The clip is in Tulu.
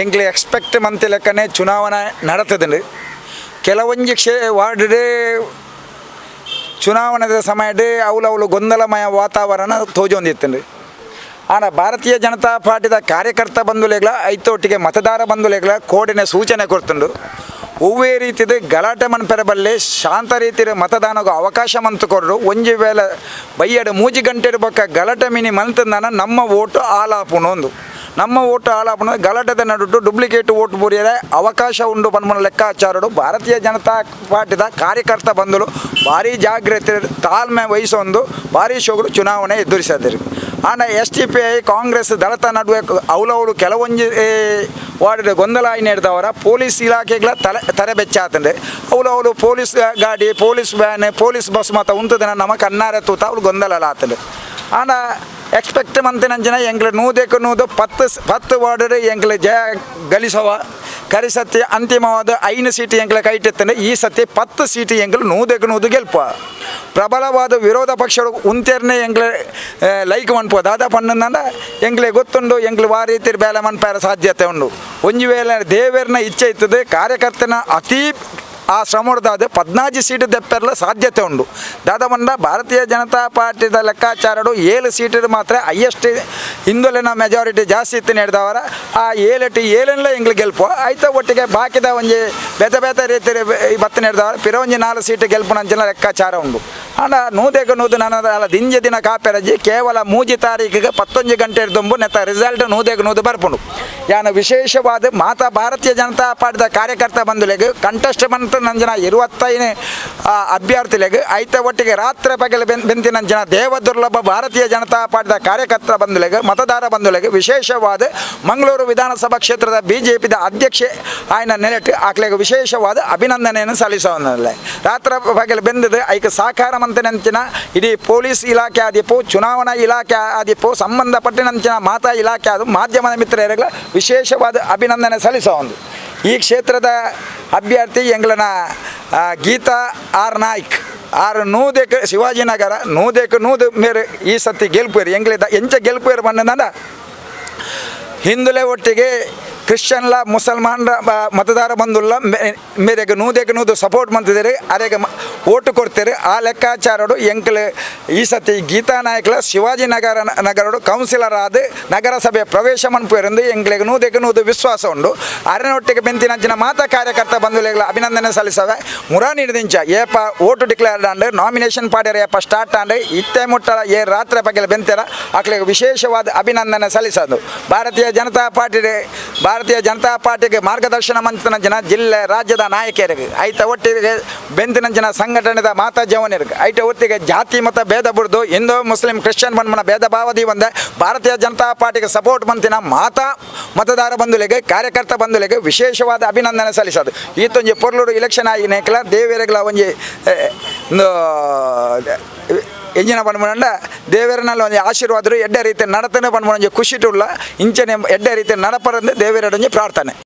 ಎಂಕ್ಲೆ ಎಕ್ಸ್ಪೆಕ್ಟ್ ಮಂತಿ ಲೆಕ್ಕನೆ ಚುನಾವಣೆ ನಡತದಂಡು. ಕೆಲವೊಂಜಿ ವಾರ್ಡ್ ಚುನಾವಣೆದ ಸಮಯಡ್ ಅವುಲವುಲು ಗೊಂದಲಮಯ ವಾತಾವರಣ ತೋಜೊಂದಿತ್ತುಂಡು. ಆಂಡ ಭಾರತೀಯ ಜನತಾ ಪಾರ್ಟಿದ ಕಾರ್ಯಕರ್ತ ಬಂಧುಲೆಗ್ಲ ಐತೊಟ್ಟಿಗೆ ಮತದಾರ ಬಂಧುಲೆಗ್ಲ ಕೋಡಿನ ಸೂಚನೆ ಕೊರ್ತುಂಡು. ಒವ್ವೇ ರೀತಿದ ಗಲಾಟೆ ಮನ್ಪೆರೆ ಬಲ್ಲೆ, ಶಾಂತ ರೀತಿಯ ಮತದಾನಗೂ ಅವಕಾಶ ಮಂತು ಕೊರ್ರು. ಒಂಜಿ ವೇಳೆ ಬಯ್ಯಡು 3 ಗಂಟೆ ಬೊಕ್ಕ ಗಲಾಟೆ ಮಿನಿ ಮಂತಂದಾನ ನಮ್ಮ ಓಟು ಆಲಾಪುನು ಒಂದು ನಮ್ಮ ಓಟು ಆಲಾಪುನು. ಗಲಾಟೆದ ನಡುಟು ಡೂಪ್ಲಿಕೇಟ್ ಓಟು ಬೂರಿಯರೆ ಅವಕಾಶ ಉಂಡು ಪನ್ಪುನ ಲೆಕ್ಕಾಚಾರಡು ಭಾರತೀಯ ಜನತಾ ಪಾರ್ಟಿದ ಕಾರ್ಯಕರ್ತ ಬಂಧುಲು ಭಾರಿ ಜಾಗ್ರತೆ ತಾಳ್ಮೆ ವಹಿಸೊಂದು ಭಾರಿ ಶೋಗಳು ಚುನಾವಣೆ ಎದುರಿಸದಿರು. ಆಂಡ SDPI Congress ದಳತ ನಡುವೆ ಅವಲವಳು ಕೆಲವೊಂಜಿ ವಾರ್ಡ್ ಗೊಂದಲ ಆಯ್ನೇಡ್ದವರ ಪೊಲೀಸ್ ಇಲಾಖೆಗಳ ತಲೆ ಬೆಚ್ಚಾತಂಡೆ. ಅವಲವಳು ಪೊಲೀಸ್ ಗಾಡಿ, police van, police bus ಮಾತ ಉಂತದನ ನಮ್ಮ ಕಣ್ಣಾರೆ ತೂತ ಅವಳು ಗೊಂದಲ ಆತಂಡೆ. ಆಂಡ ಎಕ್ಸ್ಪೆಕ್ಟ್ ಮಂತಿನಂಚಿನ ಎಂಕ್ಲೆ 100ಕ್ಕೆ 100 10 10 ವಾರ್ಡ್ ಎಂಕ್ಲೆ ಜಯ ಗಳಿಸವ. ಕರಿಸತಿ ಅಂತಿಮವಾದ 5 ಸೀಟ್ ಎಂಕ್ಲೆ ಕೈಟೆತ್ತಂಡೆ. ಈ ಸತಿ 10 ಸೀಟ್ ಎಂಕ್ಲೆ 100ಕ್ಕೆ 100 ಗೆಲ್ಪ. ಪ್ರಬಲವಾದ ವಿರೋಧ ಪಕ್ಷಗಳು ಉಂತೆರ್ನೆ ಎಂಕ್ಲೆ ಲೈಕ್ ಮನ್ಪು ದಾದಾ ಪಣ್ಣಂದ ಎಂಕ್ಲೆ ಗೊತ್ತುಂಡು. ಎಂಕ್ಲೆ ವಾ ರೀತಿ ಬೇಲೆ ಮನ್ಪಾರ ಸಾಧ್ಯತೆ ಉಂಡು. ಒಂಜಿ ವೇಳೆ ದೇವೆರ್ನ ಇಚ್ಛೆ ಇತ್ತದೆ, ಕಾರ್ಯಕರ್ತನ ಅತಿ ಆ ಶ್ರಮದಾದ 14 ಸೀಟ್ ದೆಪ್ಪೆರ್ಲ ಸಾಧ್ಯತೆ ಉಂಡು. ದಾದ ಬಂದ ಭಾರತೀಯ ಜನತಾ ಪಾರ್ಟಿದ ಲೆಕ್ಕಾಚಾರಡು 7 ಸೀಟ್ ಮಾತ್ರ ಹೈಯೆಸ್ಟ್ ಹಿಂದುಲಿನ ಮೆಜಾರಿಟಿ ಜಾಸ್ತಿ ಇತ್ತು ನಡೆದವರ. ಆ 7 7 ಎಂಗ್ಲು ಗೆಲ್ಪು ಆಯ್ತ. ಒಟ್ಟಿಗೆ ಬಾಕಿದ ಒಂಜಿ ಬೇತೆ ಬೇತೆ ರೀತಿ ಬತ್ತು ನಡೆದವರ ಪಿರ ಒಂಜಿ 4 ಸೀಟ್ ಗೆಲ್ಪುನಂಚಿನ ಲೆಕ್ಕಾಚಾರ ಉಂಡು. ಆಂಡ 100ಕ್ಕೆ 100 ನನ್ನ ಅಲ್ಲ ದಿಂಜ ದಿನ ಕಾಪೆರಜಿ. ಕೇವಲ 3 ತಾರೀಕಿಗೆ 11 ಗಂಟೆ ದುಂಬು ನೆತ್ತ ರಿಸಲ್ಟ್ 100ಕ್ಕೆ 100 ಬರ್ಪುಂಡು. ಯಾನ ವಿಶೇಷವಾದ ಮಾತಾ ಭಾರತೀಯ ಜನತಾ ಪಾರ್ಟಿದ ಕಾರ್ಯಕರ್ತ ಬಂಧುಲೆಗ್, ಕಂಟೆಸ್ಟ್ ಬಂತ ನಂಜನ 25 ಅಭ್ಯರ್ಥಿಲೆಗ್, ಐತ ಒಟ್ಟಿಗೆ ರಾತ್ರಿ ಪಗಲು ಬೆಂತಿನಂಚಿನ ದೇವ ದುರ್ಲಭ ಭಾರತೀಯ ಜನತಾ ಪಾರ್ಟಿದ ಕಾರ್ಯಕರ್ತ ಬಂಧುಲೆಗ್, ಮತದಾರ ಬಂಧುಲೆಗ್, ವಿಶೇಷವಾದ ಮಂಗಳೂರು ವಿಧಾನಸಭಾ ಕ್ಷೇತ್ರದ ಬಿಜೆಪಿದ ಅಧ್ಯಕ್ಷೆ ಆಯ್ನ ನೆಲೆಟ್ ಆಕ್ಲೆಗ್ ವಿಶೇಷವಾದ ಅಭಿನಂದನೆಯನ್ನು ಸಲ್ಲಿಸೋನಲ್ಲ. ರಾತ್ರಿ ಪಗಲು ಬೆಂದದು ಐಕ ಸಹಕಾರ ಮಂತಿನಂಚಿನ ಇಡೀ ಪೊಲೀಸ್ ಇಲಾಖೆ ಆದಿಪ್ಪು, ಚುನಾವಣಾ ಇಲಾಖೆ ಆದಿಪ್ಪು, ಸಂಬಂಧಪಟ್ಟಿನಂಚಿನ ಮಾತಾ ಇಲಾಖೆ ಅದು ಮಾಧ್ಯಮದ ಮಿತ್ರರಿಗಳ ವಿಶೇಷವಾದ ಅಭಿನಂದನೆ ಸಲ್ಲಿಸೋ ಒಂದು. ಈ ಕ್ಷೇತ್ರದ ಅಭ್ಯರ್ಥಿ ಎಂಗ್ಲನ ಗೀತಾ ಆರ್ ನಾಯ್ಕ್ ಆರ್ 100ಕ್ಕೆ ಶಿವಾಜಿನಗರ 100ಕ್ಕೆ 100 ಮೇರೆ ಈ ಸತಿ ಗೆಲ್ಪೇರು. ಎಂಗ್ಲಿದ ಎಂಚ ಗೆಲ್ಪೇರು ಬಂದ ಹಿಂದುಲೆ ಒಟ್ಟಿಗೆ ಕ್ರಿಶ್ಚಿಯನ್ಲ ಮುಸಲ್ಮಾನ್ರ ಮತದಾರ ಬಂದುಲ್ಲ ಮೇರೆಗೆ 100ಕ್ಕೆ 100 ಸಪೋರ್ಟ್ ಮಂತಿದ್ದಾರೆ, ಅರೆಗೆ ಓಟು ಕೊಡ್ತಾರೆ. ಆ ಲೆಕ್ಕಾಚಾರಡು ಎಂಕ್ಲೆ ಈ ಸತಿ ಗೀತಾ ನಾಯ್ಕಲ ಶಿವಾಜಿನಗರ ನಗರಡು ಕೌನ್ಸಿಲರ್ ಆದ ನಗರಸಭೆ ಪ್ರವೇಶ ಮನ್ಪುವೆರೆಂದು ಎಂಕ್ಲೆಗೆ 100ಕ್ಕೆ 100 ವಿಶ್ವಾಸ ಉಂಡು. ಅರೆನೊಟ್ಟಿಗೆ ಬೆಂತಿನಂಚಿನ ಮಾತಾ ಕಾರ್ಯಕರ್ತ ಬಂಧುಲೆಗಳ ಅಭಿನಂದನೆ ಸಲ್ಲಿಸವೆ. ಮುರಾನಿಡ್ದಿಂಚ ಏಪ vote declared and nomination ಪಾಡ್ಯರ ಏಪ ಸ್ಟಾರ್ಟ್ ಆಂಡ್ ಇತ್ತೆ ಮುಟ್ಟ ಏ ರಾತ್ರಿ ಪಗಲ ಬೆಂತೆರ ಆಕ್ಲೆಗೆ ವಿಶೇಷವಾದ ಅಭಿನಂದನೆ ಸಲ್ಲಿಸೋದು. ಭಾರತೀಯ ಜನತಾ ಪಾರ್ಟಿಗೆ ಮಾರ್ಗದರ್ಶನ ಮಂತಿನ ಜನ ಜಿಲ್ಲೆ ರಾಜ್ಯದ ನಾಯಕರಿಗೆ, ಐತ ಒಟ್ಟಿಗೆ ಬೆಂತಿನಂಚಿನ ಸಂಘಟನೆದ ಮಾತಾ ಜವನರಿಗೆ, ಐತ ಒಟ್ಟಿಗೆ ಜಾತಿ ಮತ ಭೇದ ಬುಡ್ದು ಹಿಂದೂ ಮುಸ್ಲಿಂ ಕ್ರಿಶ್ಚಿಯನ್ ಬಂದ್ಮನ ಭೇದ ಭಾವದಿ ಒಂದ ಭಾರತೀಯ ಜನತಾ ಪಾರ್ಟಿಗೆ ಸಪೋರ್ಟ್ ಮಂತಿನ ಮಾತಾ ಮತದಾರ ಬಂಧುಲೆಗೆ, ಕಾರ್ಯಕರ್ತ ಬಂಧುಲೆಗೆ ವಿಶೇಷವಾದ ಅಭಿನಂದನೆ ಸಲ್ಲಿಸೋದು. ಈತೊಂಜಿ ಪೊರ್ಲುಡು ಇಲೆಕ್ಷನ್ ಆಗಿ ನೇಕಲ ದೇವರೆಗಳ ಒಂಜಿ ಎಂಜಿನ ಪನ್ಪುಂಡ ದೇವರನಲ್ಲಿ ಒಂಜಿ ಆಶೀರ್ವಾದರು ಎಡ್ಡೆ ರೀತಿ ನಡತನೆ ಪನ್ಪುನ ಒಂಜಿ ಖುಷಿಟುಲ್ಲ. ಇಂಚನೆ ಎಡ್ಡೆ ರೀತಿ ನಡಪರಂದು ದೇವರಡೊಂಜಿ ಪ್ರಾರ್ಥನೆ.